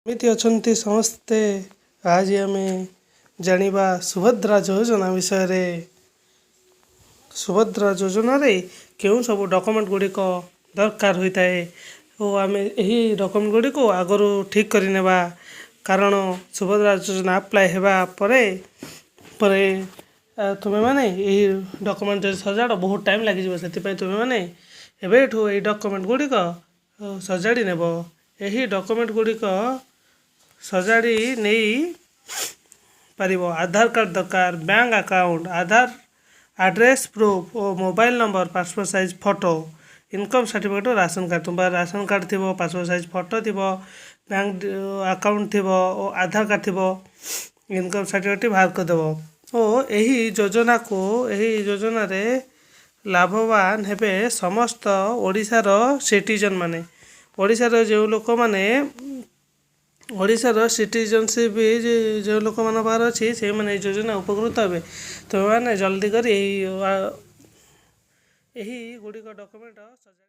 କେମିତି ଅଛନ୍ତି ସମସ୍ତେ? ଆଜି ଆମେ ଜାଣିବା ସୁଭଦ୍ରା ଯୋଜନା ବିଷୟରେ। ସୁଭଦ୍ରା ଯୋଜନାରେ କେଉଁ ସବୁ ଡକୁମେଣ୍ଟ ଗୁଡ଼ିକ ଦରକାର ହୋଇଥାଏ ଓ ଆମେ ଏହି ଡକୁମେଣ୍ଟ ଗୁଡ଼ିକୁ ଆଗରୁ ଠିକ୍ କରିନେବା, କାରଣ ସୁଭଦ୍ରା ଯୋଜନା ଆପ୍ଲାଏ ହେବା ପରେ ପରେ ତୁମେମାନେ ଏହି ଡକୁମେଣ୍ଟ ଯଦି ସଜାଡ଼, ବହୁତ ଟାଇମ୍ ଲାଗିଯିବ। ସେଥିପାଇଁ ତୁମେମାନେ ଏବେଠୁ ଏହି ଡକୁମେଣ୍ଟ ଗୁଡ଼ିକ ସଜାଡ଼ି ନେବ। ଏହି ଡକୁମେଣ୍ଟ ଗୁଡ଼ିକ ସଜାଡ଼ି ନେଇ ପାରିବ। ଆଧାର କାର୍ଡ଼ ଦରକାର, ବ୍ୟାଙ୍କ ଆକାଉଣ୍ଟ, ଆଧାର ଆଡ୍ରେସ୍ ପ୍ରୁଫ୍ ଓ mobile number, passport size photo, income certificate, ration card. ତୁମ ପାଖରେ ରାସନ କାର୍ଡ଼ ଥିବ, ପାସପୋର୍ଟ ସାଇଜ୍ ଫଟୋ ଥିବ, ବ୍ୟାଙ୍କ ଆକାଉଣ୍ଟ ଥିବ ଓ ଆଧାର କାର୍ଡ଼ ଥିବ, ଇନକମ୍ ସାର୍ଟିଫିକେଟ୍ ବାହାର କରିଦେବ ଓ ଏହି ଯୋଜନାକୁ, ଏହି ଯୋଜନାରେ ଲାଭବାନ ହେବେ ସମସ୍ତ ଓଡ଼ିଶାର ସିଟିଜନ୍ ମାନେ। ଓଡ଼ିଶାର ଯେଉଁ ଲୋକମାନେ, ଓଡ଼ିଶାର ସିଟିଜନସିପ୍ ଯେଉଁ ଲୋକମାନଙ୍କ ପାଖରେ ଅଛି, ସେଇମାନେ ଏହି ଯୋଜନା ଉପକୃତ ହେବେ। ତୁମେମାନେ ଜଲ୍ଦି କରି ଏହି ଗୁଡ଼ିକ ଡକୁମେଣ୍ଟ ସଜାଡ଼ି